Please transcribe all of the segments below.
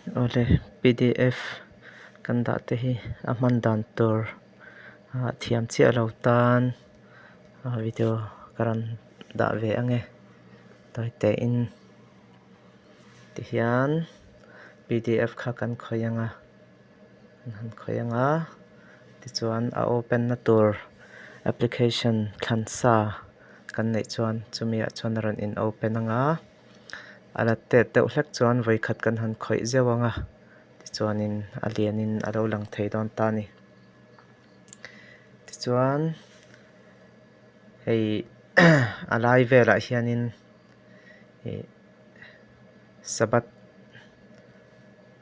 Awle pdf kan dah te hi a hman dan tur ah thiam chiah lo tan video ka rawn dah ve ang e tawi teh in tihian pdf kha kan khawih ang a kan han khawih ang a tichuan a open na tur application thlan sa kan neih chuan chumi ah chuan a rawn in open ang a. A la tet deuh hlek chuan vawikhat kan han khawih zeuh ang a tichuanin a lianin a lo lang thei dawn ta a ni. Tichuan hei a lai velah hianin ih sabbath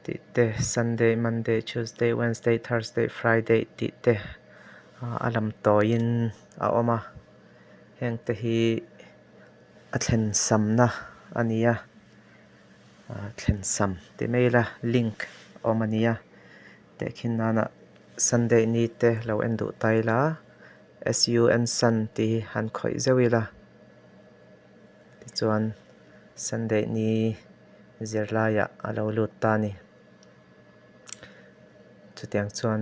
tih te sunday monday tuesday wednesday thursday friday tih te a lam tawiin a awm a heng te hi. A thlen samna a ni a thlen sam ti mai ila link awm a ni a tehkhin nana sunday ni te lo en duh ta ila s u n sun tih hi han khawih zeuh ila tichuan sunday ni zirlaiah a lo lut ta a ni chutiang chuan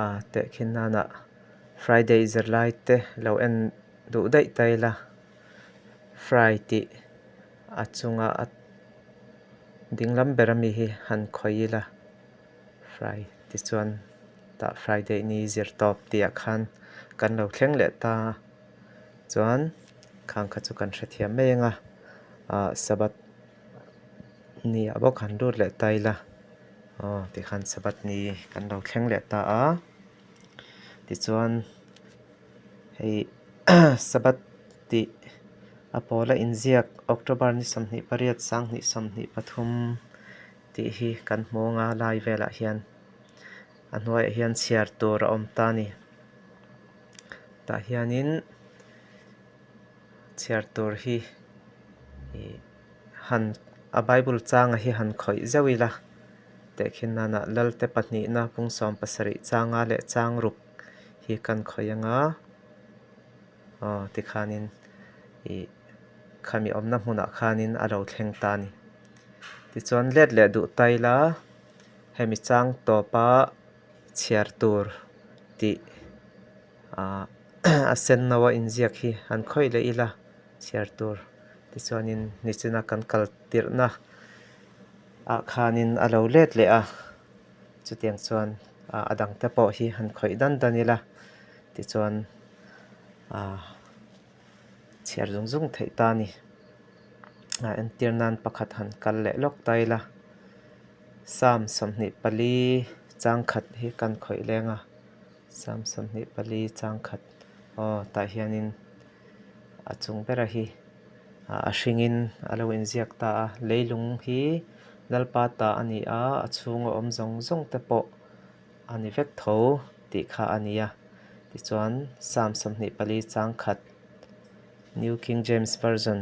ah tehkhin nana friday zirlai te lo en. Duh daih ta ila fry tih a chunga a dinglam ber ami hi han khawih ila fry tichuan tah friday ni zir tawp tih ah khan kan lo thleng leh ta a chuan khang kha chu kan hrethiam mai ang a ah sabbath ni ah bawk han lut leh ta ila aw tikhan sabbath ni kan lo thleng leh ta a tichuan. Hei Sabbath tih a pawla inziak October ni 28 2023 tih hi kan hmu ang a lai velah hian a hnuaiah hian chhiar tur a awm ta a ni. Tah hianin chhiar tur hi ih han a bible changa hi han khawih zeuh ila tehkhin nana Lalte pahnihna pung 17 changa leh chang ruk. Hi kan khawih ang a aw tikhanin ih khami awmna hmunah khanin a lo thleng ta a ni tichuan let leh duh ta ila hemi chang tawpa chhiar tur tih ah a sen no a inziak hi han khawih leh ila chhiar tur tichuanin nichina kan kal tirhna ah khanin a lo let leh a. Chutiang chuan a dangte pawh hi han khawih dan dan ila tichuan ah chhiar zung zung theih ta a ni. A entir nan pakhat han kal leh lawk ta ila Psalm 24 chang khat hi kan khawih leng a Psalm 24 chang khat aw tah hianin a chung bera hi a hringin a lo inziak ta a leilung hi Lalpa ta a ni a a chhunga awm zawng zawng te pawh a ni vek tho tih kha a ni a tichuan Psalm 24 chang khat New King James Version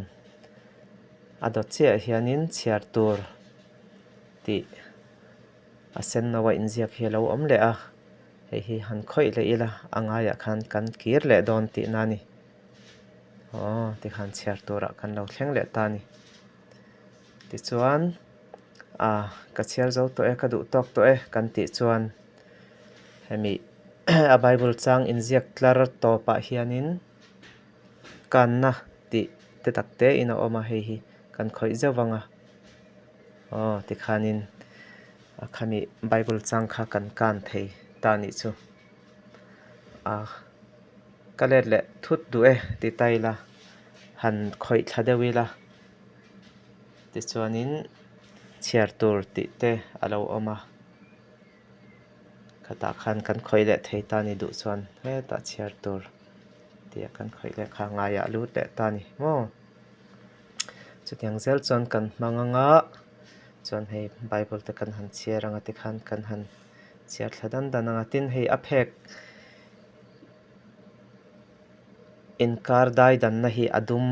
a dawt chiahah hianin chhiar tur tih a sen no a inziak hi a lo awm leh a. Hei hi han khawih leh ila a ngaiah khan kan kir leh dawn tihna a ni. Aw tikhan chhiar turah kan lo thleng leh ta a ni. Tichuan ah ka chhiar zo tawh e ka duh tawk tawh e kan tih chuan hemi a bible chang inziak tlar tawpah hianin kanna tih te tak te in a awm a hei hi kan khawih zeuh vang a. Aw tikhanin a khami bible chang kha kan kan thei ta anih chu a ka let leh thut duh e ti ta ila han khawih thla deuh ila tichuanin chhiar tur tih te a lo awm a khatah khan kan khawih leh thei ta anih duh chuan hetah chhiar tur tih a kan khawih leh kha ngaiah lut leh ta a ni maw. Chutiang zel chuan kan hmang ang a chuan hei bible te kan han chhiar ang a tikhan kan han chhiar thla dan dan ang a tin hei a phek inkar dai danna hi a dum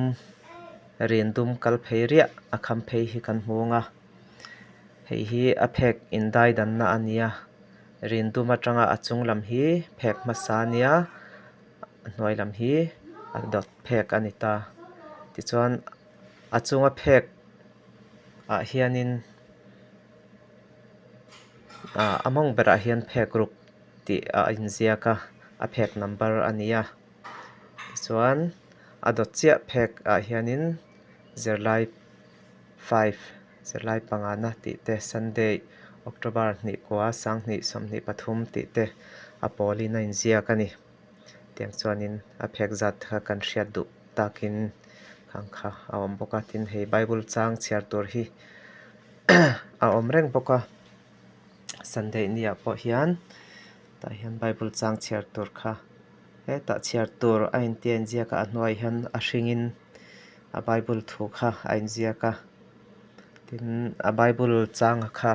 rian dum kal phei riah a kham phei hi kan hmu ang a hei hi a phek indai danna a ni a rian dum atanga a chung lam hi phek hmasa a nia. A hnuai lam hi a dawt phek a ni ta tichuan a chunga phek ah hianin. Ah a mawng berah hian phek ruk tih a inziak a a phek number a ni a tichuan a dawt chiah phek ah hianin zirlai five zirlai pangana tih te sunday october hnih kua sanghnih 23 tih te a pawlin a inziak a ni tiang chuanin a phek zat kha kan hriat duh takin khang kha a awm bawk a tin hei bible chang chhiar tur hi a awm reng bawk a sunday ni ah pawh hian tah hian bible chang chhiar tur kha hetah chhiar tur a inti a inziak a a hnuaiah hian a hringin a bible thu kha a inziak a tin a bible changa kha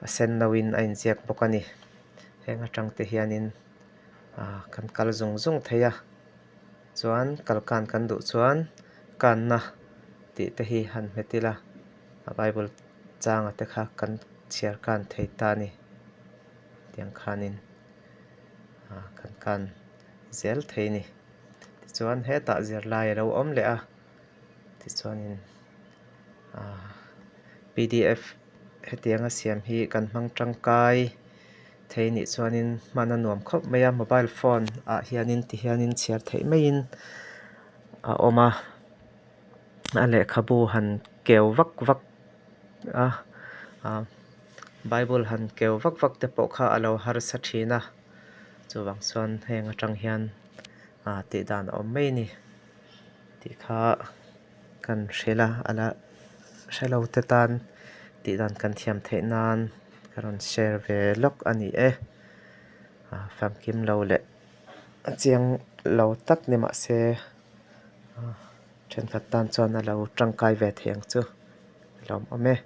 a sen no in a inziak bawk a ni heng atang te hianin ah kan kal zung zung thei a chuan kalkan kan duh chuan kanna tih te hi han hmet ila a bible changa te kha kan chhiar kan thei ta a ni tiang khanin ah kan kan zel thei a ni tichuan hetah zirlai a lo awm leh a tichuanin ah pdf hetianga siam hi kan hmang tangkai thei nih chuanin hman a nuam khawp mai a mobile phone ah hianin ti hianin chhiar theih maiin a awm a a lehkhabu han keu vak vak a ah bible han keu vak vak te pawh kha a lo harsa thin a chuvang chuan heng atang hian ah tih dan a awm mai a ni tih kha kan hrilh a a la hrelo te tan tih dan kan thiam theih nan ka rawn share ve lawk a ni e ah famkim lo leh a chiang lo tak ni mah se thenkhat tan chuan a lo tangkai ve thei ang chu a lawmawm e.